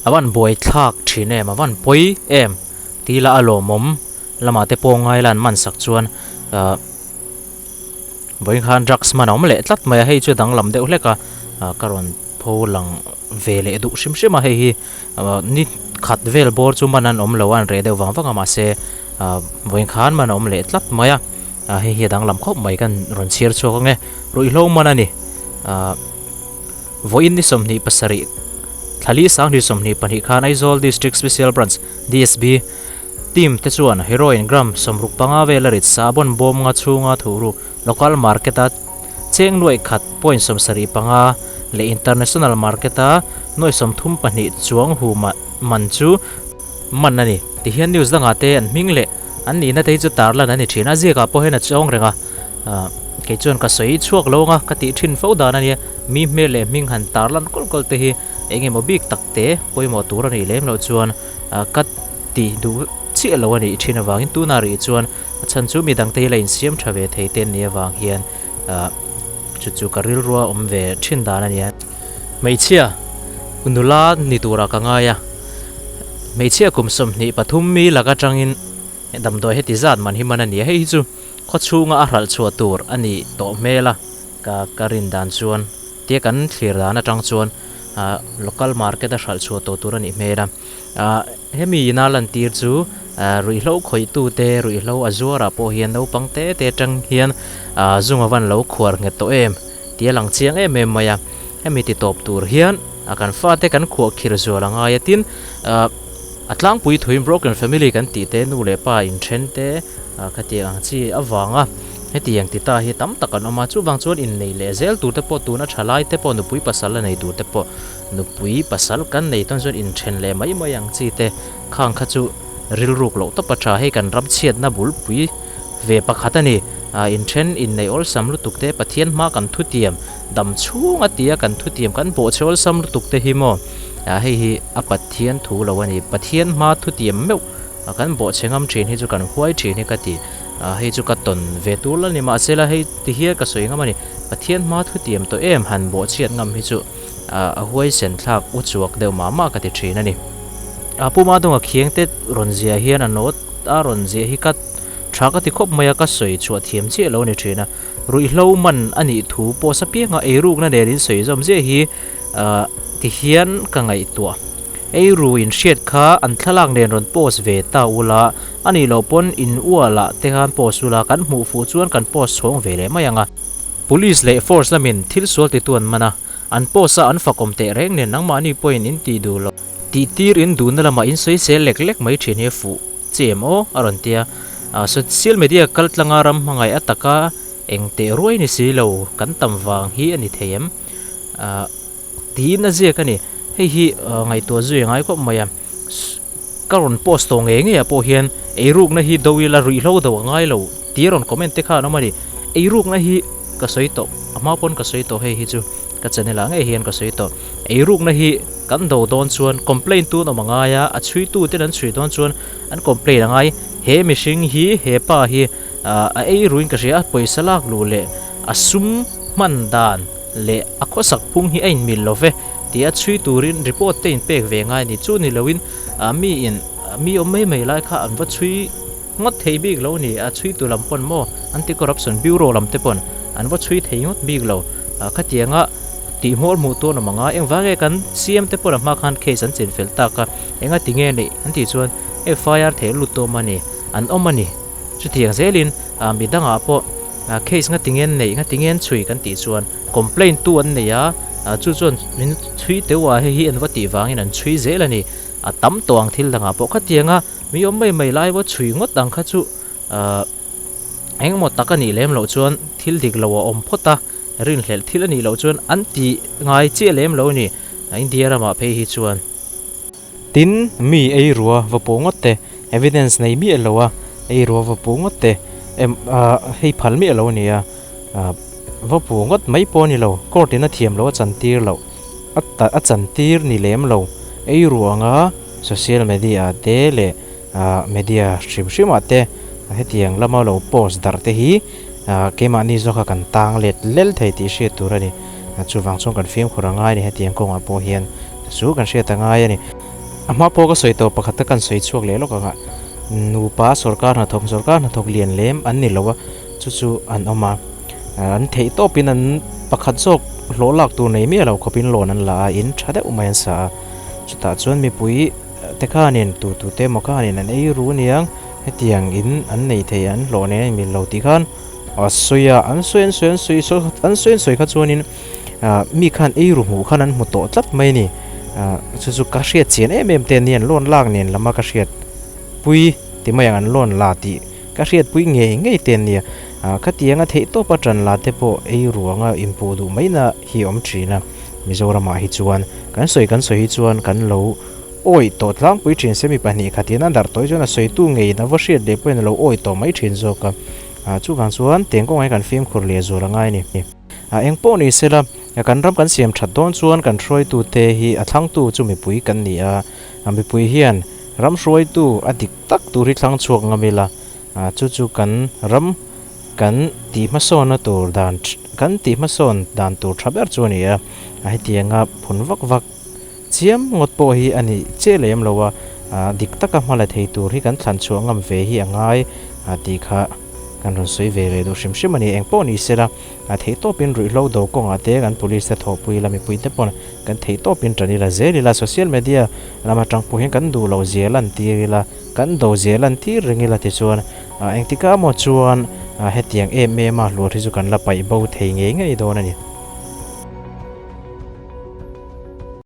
A van buai thlak thin em, a van pawi em tih lah a lawmawm lamah te pawh ngai la an man sak chuan ah vawiin khan drugs man a awm leh tlat mai a, hei chu danglam deuh hlek a ah ka rawn pho lang ve leh duh hrim hrim a, hei hi ah ni khat vel bawr chu man an awm lo a an reh deuh vang vang a mahse ah vawiin khan man a awm leh tlat mai a ah hei hi a danglam khawp mai kan rawn chhiar chhuak ang e ruihhlo man a ni ah. Vawiin ni 27, thlali sanghnih 22 khan Aizawl District Special Branch, DSB, team te chuan heroin gram 65 vela rit sabon bawm nga chhunga thuhruk local market a cheng nuaih khat point 75 leh international market a nuaih 32 chuang hu man chu man a ni. Tihian news dangah te an hming leh an nihna te hi chu tarlan a ni thin a, ziakah pawh hian a chawng reng a. Kei chuan ka sawi chhuak lo anga ka tih thin fo dan a nia, mi hmel leh hming han tar lan kawlh kawlh te hi eng emaw bik tak te pawimawh tur a nih lem loh chuan ka tih duh chiah lo a nih thin avangin tunah rih chuan a chhan chu mi dangte hi la insiam tha ve thei te an nih avang hian chu chu ka rilrua awm ve thin dan a nia. Hmeichhia nula ni turah ka ngai a, hmeichhia kum 23 mi lak atangin Damdawi heti zat man hi man a ni a, hei hi chu khaw chhunga a hralh chhuah tur a nih tawh hmel a, ka ka rin dan chuan tia kan thlir dan atang chuan ah local market a hralh chhuah tawh tur a nih hmel a, ah hemi ina lantir chu ah ruihhlo khawih tu te ruihhlo a zuarah pawh hian naupang te te atang hian ah zunga van lo khuar nghet tawh em tih a lang chiang em em mai a, hemi ti tawp tur hian ah kan fate kan khuah khir zual a ngai a tin ah. A tlangpui thuin broken family kan tih te, nu leh pa inthen te khatiang ang chi avanga hetiang ti ta hi tam tak an awm a, chuvang chuan innei leh zel tur te pawh tuna tha lai te pawh nupui pasal a nei tur te pawh nupui pasal kan nei tawn chuan inthen leh mai mai ang chi te khang kha chu rilruk loh tawp a tha, hei kan ram chhiatna bulpui ve pakhat a ni, inthen innei awlsam lutuk te Pathian hma kan thutiam dam chhung a tia kan thutiam kan bawhchhe awlsam lutuk te hi maw. Ah hei hi a Pathian thu lo a ni. Pathian hma thutiam meuh a kan bawhchhe ngam thin hi chu kan huai thin hi ka ti. Ah hei chu ka tawn ve tur la ni mahsela hei ti hian ka sawi ngam a ni. Pathian hma thutiam tawh em han bawhchhiat ngam hi chu ah a huaisen thlak u chuak deuh mah mah ka ti thin a ni. Ah Pu Madunga khiang te rawn ziah hian a note a rawn ziah hi ka tha ka ti khawp mai a ka sawi chhuah thiam chiah lo a ni thin a. Ruihhlo man a nih thu pawh sapianga eirukna nen in sawi zawm ziah hi Ahh tihian ka ngaihtuah. Ei ru in hriat kha an thlalak nen rawn post ve ta ula, a nih loh pawn in ualah te khan post ula, kan hmuh fuh chuan kan post chhawng ve leh mai ang a. Police leh force lamin thil sual titu an man a, an post a an fakawm teh reng nen nangmahni pawhin in tih duh loh. Tih tir in duhna lamah in sawi sel lek lek mai thin hi a fuh che em aw a rawn ti a. Social media kaltlanga ram hmangaih a taka eng teh ruai ni si lo kan tam vang hi a ni thei em? Ahh tiin a ziak a ni. Hei hi ngaihtuah zui a ngai khawp mai a. Ka rawn post tawh ngei ngei ah pawh hian eirukna hi do ila ruihhlo do a ngai lo tih a rawn comment te kha an awm a ni. Eirukna hi ka sawi tawh, a hma pawn ka sawi tawh hei hi chu ka channel ah ngei hian ka sawi tawh. Eirukna hi kan do dawn chuan complaint tun awm a ngai a, a chhuitu ten an chhui dawn chuan an complaint a ngai. He mihring hi, he pa hi a eiruin ka hria a, pawisa lak luh leh a sum hman dan leh a khawsak phung hi a inmil lo ve tih a chhui turin report te inpek ve ngai a ni. Chu ni loin mi in mi awm mai mai lai kha an va chhui ngawt thei bik lo a ni. A chhui tu lam pawn maw Anti Corruption Bureau lam te pawn an va chhui thei ngawt bik lo. Khatianga tih hmawr hmuh tur an awm ang a, engvang nge kan CM te pawn a hma khan case an chin fel tak a, enga ti nge neih an tih chuan FIR thei lut tawm a ni, an awm a ni. Chutiang zelin mi dangah pawh case nga tinge an neih, nga tinge an chhui kan tih chuan complaint tu an nei a, chu chuan min chhui teuh a, hei hi an va tih vangin an chhui zel a ni. A tam tawh ang thil dangah pawh khatianga mi awm mai mai lai va chhui ngawt ang kha chu engemaw tak a nih lem loh chuan thil dik lo a awm phawt a, rinhlelh thil a nih loh chuan an ti ngai chiah lem lo a ni India ramah phei hi chuan. Tin, mi ei rua va puh ngawt te, evidence nei miah lo a ei rua va puh ngawt te, em ah hei phal miah lo a ni a, ah va puh ngawt mai pawh a ni lo, court in a thiam lo a chantir loh, a ta a chantir ni lem lo, ei ruanga social media ah te leh ah media hrim hrim ah te hetiang lama lo post darh te hi ah keimahni zawka kan tang let lel thei tih hriat tur a ni, chuvang chuan kan fimkhur a ngai a ni hetiang kawngah pawh hian. Chu kan hriat a ngai a ni. A hma pawh ka sawi tawh pakhat te kan sawi chhuak leh lawk ang a, nupa sorkar hnathawk sorkar hnathawk lian lem an ni lo a, chu chu an awm a, an theih tawpin an pakhat zawk hlawh lak tur nei miah lo khawpin loan an la a, in tha deuh mai an sa a, chutah chuan mipui te khanin tu tu te emaw khanin an ei ru aniang hetiang in an nei thei an hlawh nen a inmil lo tih khan a sawi a, an sawi an sawi an sawi an sawi an sawi kha chuanin. Ah mi khan ei ru hmuh khan an hmu tawh tlat mai a ni. Ah chu chu ka hriat chian em em te a ni an loan lak nen lama ka hriat pui ti mai ang an loan la tih ka hriat pui ngei ngei te an nia. Ah khatianga theih tawpa tan la te pawh ei ru anga inpuh duh mai na hi a awm thin a. Mizoramah hi chuan kan sawi kan sawi hi chuan kan lo awih tawh tlangpui thin se mi pahnih khatian a darh tawh hi chuan a sawitu ngeiin a va hriat leh pawhin a lo awih tawh mai thin zawk a. Ah chuvang chuan tengkawngah hian kan fimkhur leh zual a ngai a ni. A eng pawh ni sela, kan ram kan siam that dawn chuan kan hruaitute hi a thlangtu chu mipui kan ni a, mipui hian ram hruaitu a dik tak tur hi thlang chhuak ngam ila, chu chu kan ram kan tih hmasawnna tur dan kan tih hmasawn dan tur tha ber chu a ni a, hetianga phun vak vak chiam ngawt pawh hi a ni che lem lo a, dik taka hma la thei tur hi kan thlan chhuah ngam ve hi a ngai tih kha kan rawn sawi ve leh duh hrim hrim a ni. Eng pawh ni sela, theih tawpin ruihhlo do kawngah te kan police te thawhpui ila, mipui te pawn kan theih tawpin tan ila zel ila, social media lam atang pawh hian kan duh loh zia lan tir ila, kan do zia lan tir reng ila tichuan engtikah maw chuan hetiang em em a hluar hi chu kan la paih bo thei ngei ngei dawn a ni.